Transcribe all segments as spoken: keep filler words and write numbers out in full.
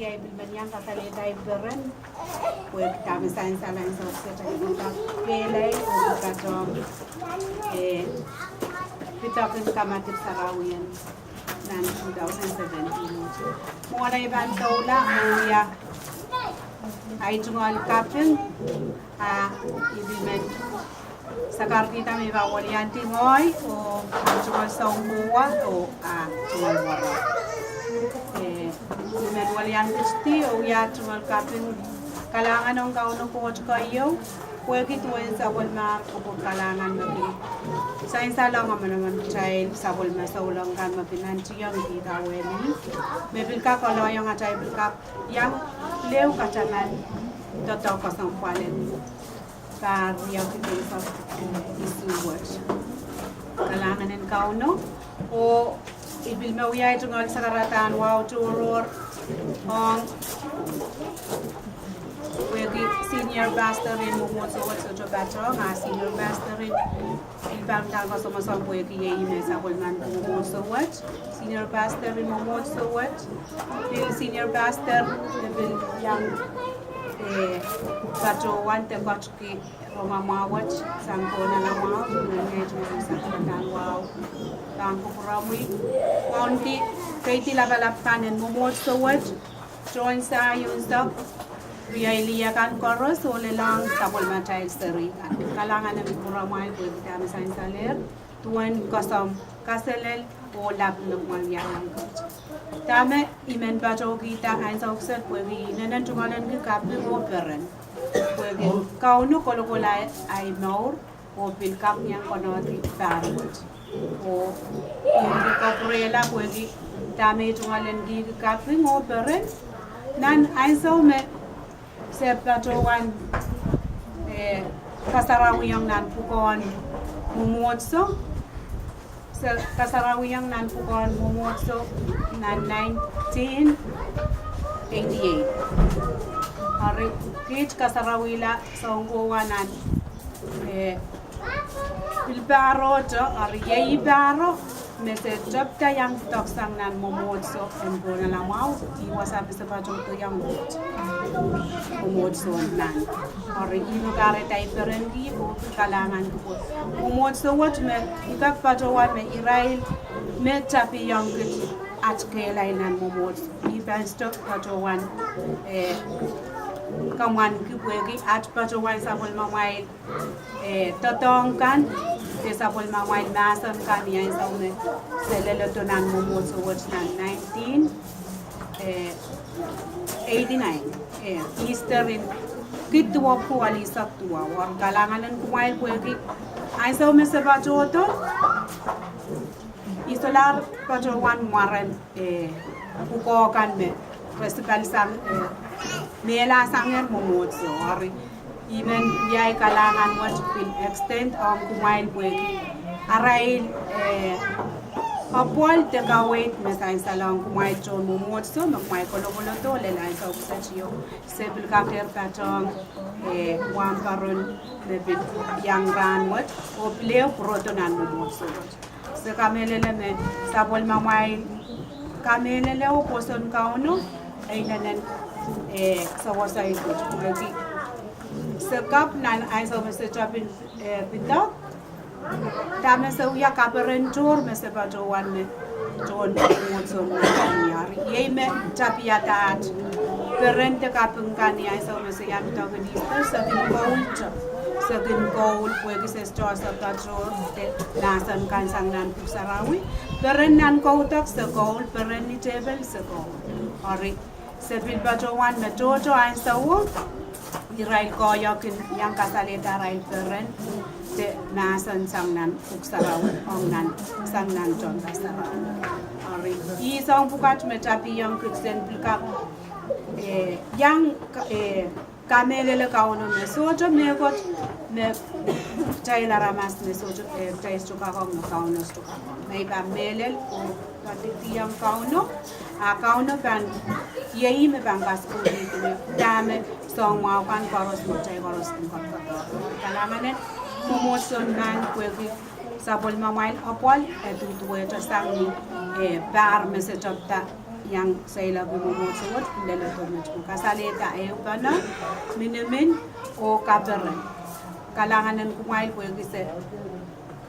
Ia I pil men iang kasalehda ei peren, pwehki dahme sansal ansou kiset, I pil kak kehlail oh patohwan, eh, pidok en kamadipw sarawi en nan two thousand seventeen. Mwohn ei pahn doula, oh ia, ei tungoal kaping, a I pil men sakarkihda me I pahn weliandi ngehi oh ei tungoal sounkowa oh ei tungoal woro. Eh, I men weliandi titi oh ia tungoal kaping, kalahngan ong Kauno Koht keieu, pwehki duwen sapwellimahr kupwur kalahngan me pil sansalong emenemen kitail sapwellime souleng kan me pil nantihong kihda wehwehki, me pil kak kaloiong atail pil kak iang leu kataman doadoahk kesempwal en pahr riekid eisek isuh wet. Kalahngan en Kauno, oh I pil men wia ei tungoal sakaradahn wahu tohrohr ong pwehki senior pastor en mwomwohdiso wet sohte patohwan, a senior pastor en pil pahn dahn kasamwasamw pwehki iei me sapwellimen mwomwohdiso wet, senior pastor en mwomwohdiso wet, pil senior pastor me pil iang, eh, patohwan de koatki rongamwahu wet sang Pohnala mwahu, nan ei tungoal sakaradahn wahu, pahn kupwuromwi, wauneki keidi lapalap kan en mwomwohdiso wet, tohn sahi unsek, riei lih akan koaros, oh lelohng sapwellimatail seri kan. Kalahngan en kupwuramwail pwehki dahme sansalehr, duwen koasoandi, kaselel, oh lap me kumwail wiahiong Koht. Dahme I men patohkihda ansou kiset pwehki I inenen tungoalenki kaping oh peren, pwehki Kauno kolokol ei mour oh pil kak iang konohdi pahr wet. Oh I men kapwurehla pwehki dahme I tungoalenkihki kaping oh peren, nan ansou me se patohwan, eh, kasarawihong nan pwukoahn mwomwohdiso, se kasarawihong nan pwukoahn mwomwohdiso nan nineteen eighty-eight. Eri kiht kasarawihla sounkowa nan, eh, pil pahrohte, eri iei pahro me se tepda iang pidok sang nan mwomwohdiso en Pohnala mwahu, ih wasa me se patohdohng mwomwohdiso nan. Eri ih me kahrehda I perenki oh kalahnganki mwomwohdiso wet me I kak patohwan me irail me tapihong kiht at kehlail nan mwomwohdiso. I pahn sohte patohwan, eh, kamwanki pwehki at patohwan sapwellimamwail, eh, doadoahk kan, de sapwellimamwail mahsen kan ni ansou me se leledo nan mwomwohdiso wet nan nineteen, eh, eighty-nine, eh, Easter en kid duwepwuki walu eisek duwau. Eri kalahngan en kumwail pwehki ansou me se patohdo, I solahr patohwan mwaren, eh, pwukoa kan me, principal sang, eh, mehla sangehr mwomwohdiso. Eri I men wia ei kalahngan wet pil extend ong kumwail pwehki arail, eh, apwal de kaweid me sansalong kumwail tohn mwomwohdiso me kumwail kolokolodo lel ansou kiset ieu. Se pil kakehr patohng, eh, wahnpoaron me pil iang rahnwet oh pil ehu pwurodo nan mwomwohdiso wet. Se kamehlele me sapwellimamwail kamehlele oh pwoson Kauno e inenen, eh, sewese ih pwukoa. Se kapw nan ansou me se tepin, eh, pidok, dahme se wia kaperen tohr me se patohwan me tohn mwomwohdiso kan. Eri iei me tapihada at peren de kaping kan ni ansou me se iang pidok en Easter, se kin koul, se kin koul pwehki se sohte patohdo de mahsen kan sang nan Pwuhk Sarawi. Peren nan koudok se koul, peren ni tehpel se koul. Eri se pil patohwan me tohto ansouo irail koahiek en iang kasalehda arail peren de mahsen sang nan Pwuhk Sarawi ong nan, sang nan tohnpas sarawi. Eri ih soahng pwukat me tapihong kiht sen pil kak, eh, iang, eh, kamehlele Kauno me sohte mehkot me kitail aramas me sohte, eh, kitail sohte kak ong, me Kauno sohte kak ong. Me I pahn mehlel oh poadidiong Kauno, a Kauno pahn, iei me pahn kaskuhlihki me dahme soahng mwahu kan koaros me kitail koaros kin koadoadoahki. Kalahngan en mwomwohdiso nan pwehki sapwellimamwail apwal e duduwehte sang ni, eh, pahr me se tepda iang seiloak mwomwohdiso wet, lel odomet me kasalehda ehupene, minimin, oh kaperen. Kalahngan en kumwail pwehki se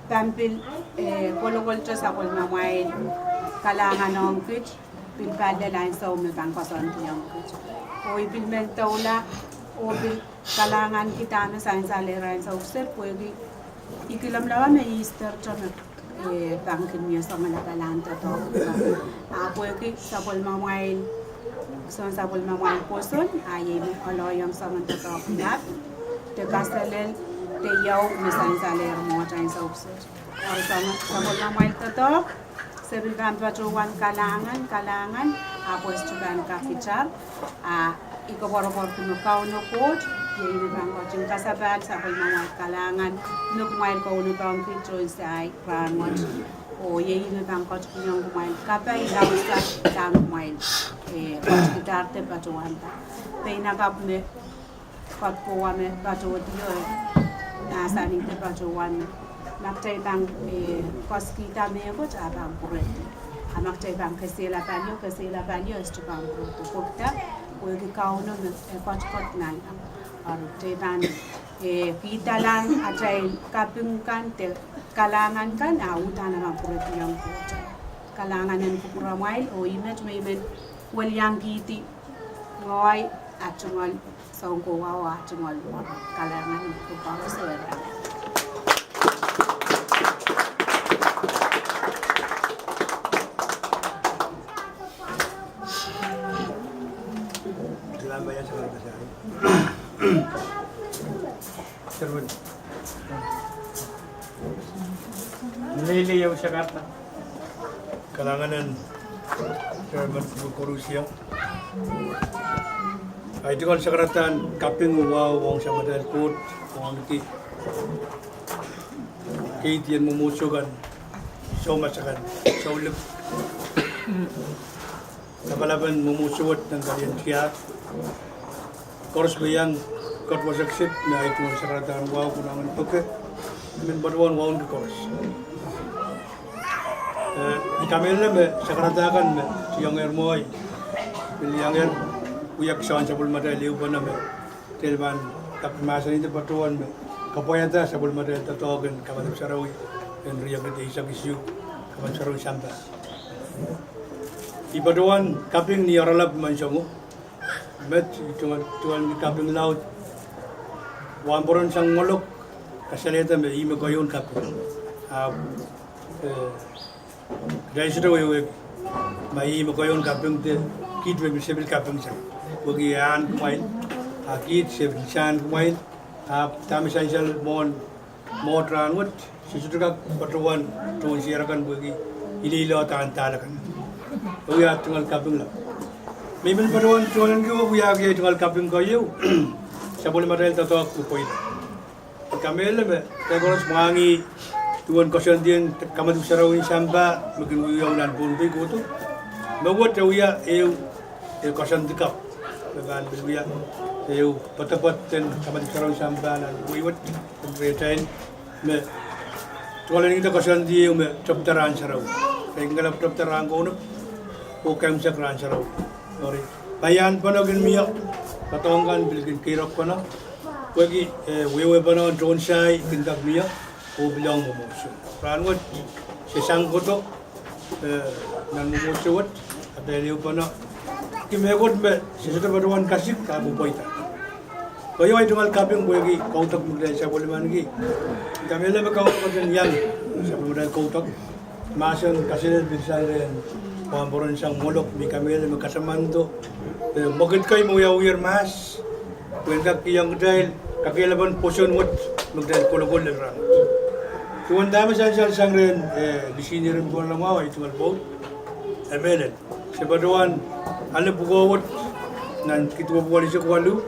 pahn pil, eh, kolokolte sapwellimamwail kalahngan ong kit, pil pahn lel ansou me pahn koasoandiong kit. Oh I pil men doula, oh pil kalahnganki dahme sansal ehr ansou kiset pwehki I kilamala me Easter te me, eh, pahn kin mie soangen lapalahn doadoahk. Ah, pwehki sapwellimamwail, soangen sapwellimamwail pwoson, ah, iei me oaloiong soangen doadoahk lap, de kaselel, de iou me sansal ehr mwohtail ansou kiset. Eri soangen sapwellimamwail doadoahk, se pil pahn patohwan kalahngan, kalahngan, ah, pwe se pahn kak itar, ah, I koapworopworki me Kauno Koht, iei me pahn ketin kasapahl sapwellimamwail kalahngan, me kumwail kaunopohngki tohn sair rahnwet. Oh iei me pahn ketikihong kumwail kapai laudsang sang kumwail, eh, ketikihdahr de patohwanda. Pein akap me Koht pwukoa me patohwando, eh, mahsanih de patohwan me, ma kitail pahn, eh, koasoakihda mehkot, ah pahn pwurehdi. Ah ma kitail pahn kesehla palio, kesehla palio, e sohte pahn pwurehdo. Pwehki, pwehki Kauno me, eh, kotikot nan, ah, eri kitail pahn, eh, kihdalahng atail kaping kan de kalahngan kan, ah, uhdahn e pahn pwurehdiong Koht. Kalahngan en kupwuramwail, oh I met me I men weliangkihdi ngehi, ah, tungoal sounkowa, ah, tungoal wara. Kalahngan en kupwuramwail. Kalahngan en Chairman Fuku Korusia. Ahi tungoal sakaradahn kaping oh wahu ong Samatail Koht, ong ahmw kei, keidien mwomwohdiso kan, soumas akan, soulip, lapalap en mwomwohdiso wet nan palien tiahk. Koaros me iang koadoadoahk kiset me ahi tungoal sakaradahn wahu, konehng en pwuke, I men patohwan wauneki koaros. Eh, I kamehlele me sakaradahn kan me tiongiehr mwohi, pil iangehr wia kisaun sapwellimatail ehupene me kitail pahn kak mahsanih de patohwan me kapwaiada sapwellimatail doadoahk en kamadipw sarawi en riekid eisek isuh, kamadipw sarawi sampah. I patohwan kaping ni oaralap menseng o. Met, I tungoal, tungoal ni kaping laud. Wahnpoaron sang Ngolok kasalehda me ih me keieun kaping. Ah, eh, kitail sohte wehwehki ma ih me keieun kaping de kiht me pil, se pil kaping sang. Pwehki e ahn kumwail, ah, kiht se pil sang kumwail, ah, dahme sansal mwohn mwohd rahnwet, se sohte kak patohwan tohn sier akan pwehki ileile oh dahn dahl akan. E wia tungoal kaping lap. Me I men patohwan tungoal en kihong wiahki ahi tungoal kaping keieu, sapwellimatail doadoahk pwopweida. I kamehlele me kitail koaros mwahngih duwen koasoandien kamadipw sarawi en sampah me kin wiewia nan Pohnpei kohdo. Me wet e wia ehu, eh, koasoandi kapw me pahn pil wia ehu poadopoad en kamadipw sarawi en sampah nan wehi wet, rehtail me tungoal en ihte koasoandi ehu me tepda rahn sarawi. Kaidehn kalap tepda rahn kaunop oh kaimwisekla rahn sarawi. Eri paian pene kin mie, doadoahk kan pil kin keirohkpene, pwehki, eh, wehwehpene en tohn sahi kin kak mie oh pil ong mwomwohdiso. Rahnwet se sang kohdo, eh, nan mwomwohdiso wet, atail ehupene, ki mehkot me se sohte patohwan kasik, ah pwopweida. Keieun ahi tungoal kaping pwehki kaudok me kitail sapwellimaniki. I kamehlele me Kauno ketin iang sapwellimatail kaudok. Mahsen kaselel pil sang rehn wahnpoaron sang Ngolok me I kamehlele me katamando, eh, mwekid kei me wiawiher mahs pwehn kak kihong kitail kakehlapen pwoson wet me kitail kolokol lel rahnwet. Duwen dahme sansal sang rehn, eh, Lisinierin Pwuhk Lamaua, ahi tungoal pwoud, e mehlel. Se patohwan ale pwukoa wet nan kid duwepwuo eisek waluh,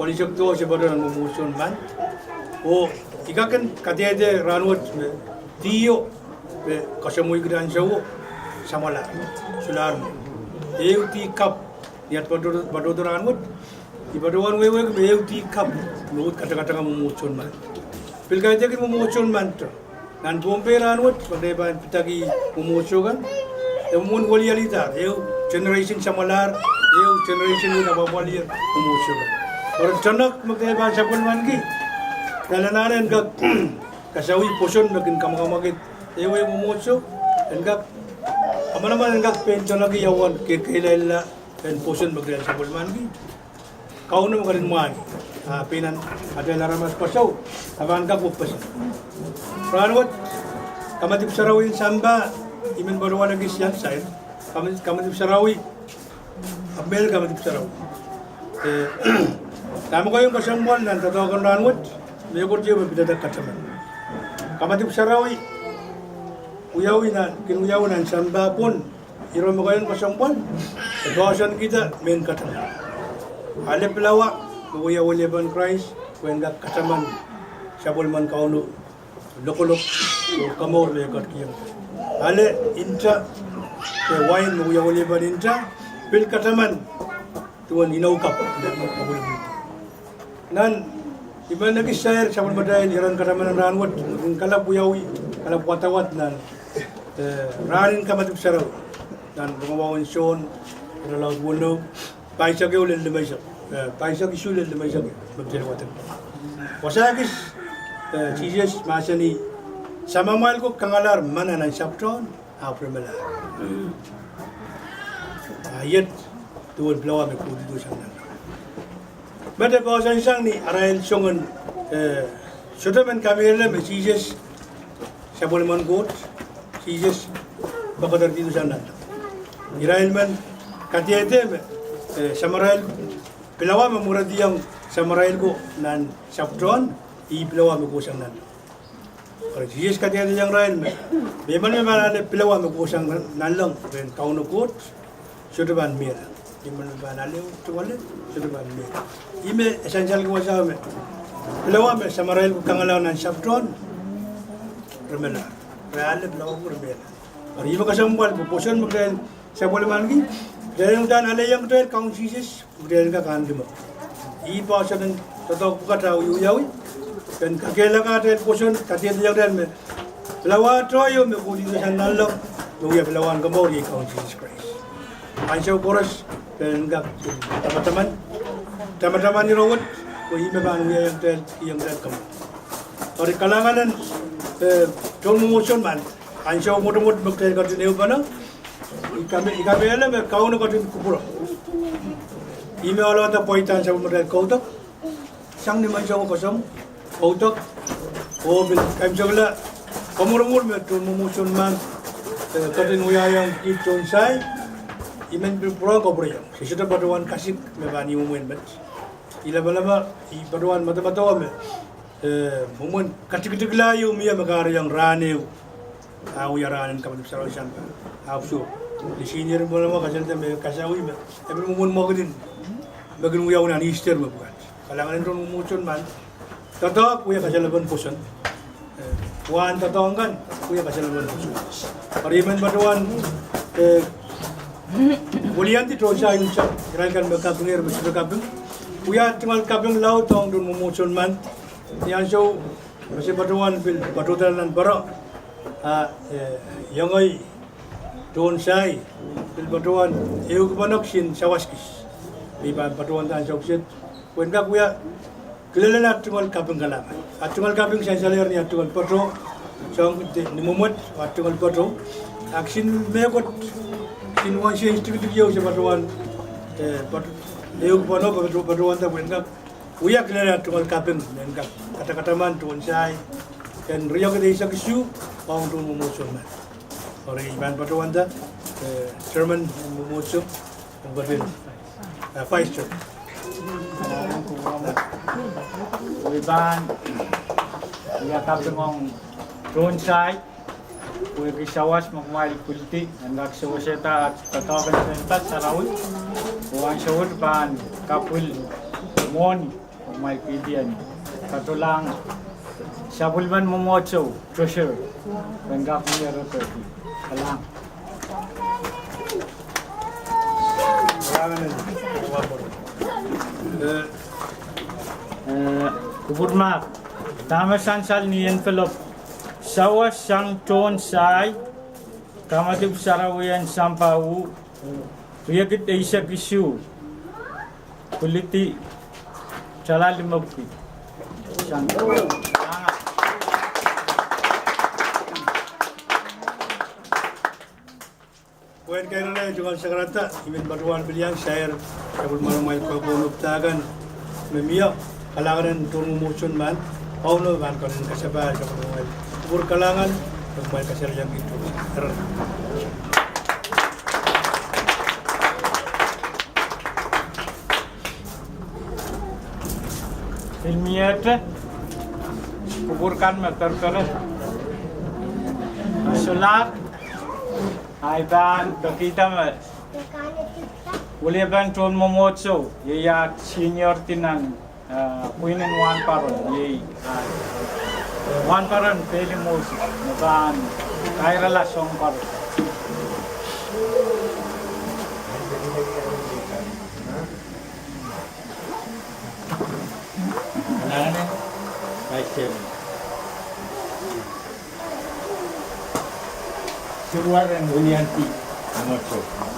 eisek duwau se patohwan mwomwohdiso en Mand. Oh I kak kin kadehde rahnwet me dih o me koasoamwei kitail ansouo samwalahr, solahr mwo. Ehu dih kapw ni at patohdo, patohdo rahnwet. I patohwan wehwehki me ehu dih kapw me uhd katakataka mwomwohdiso en Mand. Pil kaidehkin mwomwohdiso en Mand. Nan Pohnpei rahnwet, ma kitail pahn pidaki mwomwohdiso kan, e mwomwen welialdahr, ehu generation samwalahr, ehu generation wet apwapwalier mwomwohdiso. Eri tenek me kitail pahn sapwellimaniki, kitail anahne en kak kasawih pwoson me kin kamwakamwakid ehu ehu mwomwohdiso, en kak, kamanaman en kak pein teneki ia uwen kekehlailla en pwoson me kitail sapwellimaniki. Kauno me ketin mwahngih, a pein nan atail aramas koasoi, a pahn kak wekpeseng. Rahnwet, kamadipw sarawi en sampah, I men patohwan ekis iang sair, kamadipw, kamadipw sarawi, apw mehla kamadipw sarawi. Eh, dahme kohieng kesempwal nan doadoahk en rahnwet, mehkot ieu me pidada kataman. Kamadipw sarawi, wiawi nan, kin wiawi nan sampah pwon, ire me kohieng kesempwal, e poahsoankihda mehn kataman. Ale pilawa me wia weliepen Krais, pwehn kak kataman sapwellimen Kauno, lokolok oh komour me e ketikihong. Ale nta, de wain me wia weliepen nta, pil kataman duwen inou kapw. Nan, I men ekis sair sapwellimatail iren kataman en rahnwet, kin kalap wiawi, kalap wadawad nan, eh, rahnen kamadipw sarawi. Nan rongamwahu en Sohn, irelaud weneu, pahisek ehu lel limeisek, eh, pahisek isuh lel limeisek, me kitail wadek. Wasa kis, eh, Sises mahsanih, Samamwail ko kangalahr mana nan sapwtehn, ahpw re melahr. A iet duwen pilawa me kohdido sang nanleng. Met e poahsoan sang ni arail songen, eh, sohte men kamehlele me Sises sapwellimen Koht, Sises poakoadarkihdo sang nanleng. Irail men kadehde me, eh, samarail, pilawa me mwerediong samarail ko nan sapwtehn, ih pilawa me kohsang nanleng. Eri Sises kadehdehiong irail me, mehmen me pahn ale pilawa me kohsang nan, nanleng, rehn Kauno Koht, sohte pahn mehla. Mehmen me pahn ale oh tungoale, sohte pahn mehla. Ih me e sansalki wasa me, pilawa me samarail ko kangalahr nan sapwtehn, re melahr. Re ale pilawa ko, re mehla. Eri ih me kesempwal pwe pwoson me kitail sapwellimaniki, kitail en uhdahn aleiong kitail Kaun Sises, kitail en kak ahneki mour. Ih poahsoan en doadoahk pwukat ah wiawi, pwehn kakehlaka atail pwoson, kadehdehiong kitail me, pilawa tohto ieu me kohdido sang nanleng, me wia pilawahn komour, iei Kaun Sises Krais. Ansou koaros, pwehn kak tamataman, tamataman ire wet, pwe ih me pahn wiahiong kitail, kihong kitail komour. Eri kalahngan en, eh, tohn mwomwohdiso mwahl, ansou mwotomwot me kitail ketin ehupene, I kame, I kamehlele me Kauno ketin kupwure. Ih me oalohda pweidahn sapwellimatail kaudok, sang ni menseng oh kesempwal, kaudok, oh pil kaimwisekla, kamwurumwur me tohn mwomwohdiso mwahl, eh, ketin wiahiong kid tohn sahi, I men pil pwurehng kapwureiong. Se sohte patohwan kasik me pahn ih mwomwen met. I lapalapa, I patohwan madamadau me, eh, mwomwen katikitikla ieu mie me kahrehiong rahn ehu, ah wia rahnen kamadipw sarawi sampah. Ahpw soh, ni senior mwoalamwa kasalehda me kasawih me, e pil mwomwen mwekid en, me kin wiawi nan Easter mepwukat. Kalahngan en tohn mwomwohdiso mwahl, doadoahk wia kasalepen pwoson. Eh, wahn doadoahk kan wia kasalepen pwoson. Eri I men patohwan, eh, weliandi tohn sahi unsek, irail kan me kapingehr me sohte kaping, wia tungoal kaping laud ong tohn mwomwohdiso mwahl. Ni ansou me se patohwan pil patohda nan paro, ah, eh, iengei tohn sahi, pil patohwan ehukipene kisin sawas kis. Me I pahn patohwanda ansou kiset, pwehn kak wia kilelen at tungoal kaping kalahngan. At tungoal kaping sansalehr ni at tungoal patoh, soahng de, ni mwomwet at tungoal patoh. A kisin mehkot, kisin wahnsoun tikitik ieu se patohwan, eh, pat-, ehukipene, patoh, patohwanda pwehn kak wia kilelen at tungoal kaping, en kak katakataman tohn sahi, en riekid eisek isuh, ong tohn mwomwohdiso mwahl. Eri I pahn patohwanda, eh, chairman mwomwohdiso, en ketin, eh, vice chairman. I pahn wia kaping ong tohn sahi, pwehki sawas me kumwail pwildi, en kak sewesehda at doadoahk en sampah sarawi, oh ansou wet pahn kapwil mwohni, kumwail pwildi en kadoklahng sapwellimen mwomwohdiso treasurer, pwehn kak mie ire pwehki. Kalahngan. Eh, kupwurmahk, dahme sansal ni envelope? Sawas sang tohn sahi, kamadipw sarawi en sampah ehu, Riekid eisek isuh, pwilidi tala limepwiki. Pwehn kairala, I tungoal sakarada, I men patohwan pil iang sair sapwellimamwail kapohnopda kan me mie, kalahngan en tohn mwomwohdiso men, Kauno pahn kak kasapahl sapwellimamwail kupwur kalahngan, me kumwail kasalehiong kitail. Pil miehte kupwur kan me perepere, solahr ahi pahn pekihda me weliepen tohn mwomwohdiso, iei at senior di nan, eh, pwihn en wahnparon, iei, eh, Wahnparon Peli Moses, me pahn kairala soahng koaros. Siluh en wiliandi mwomwohdiso.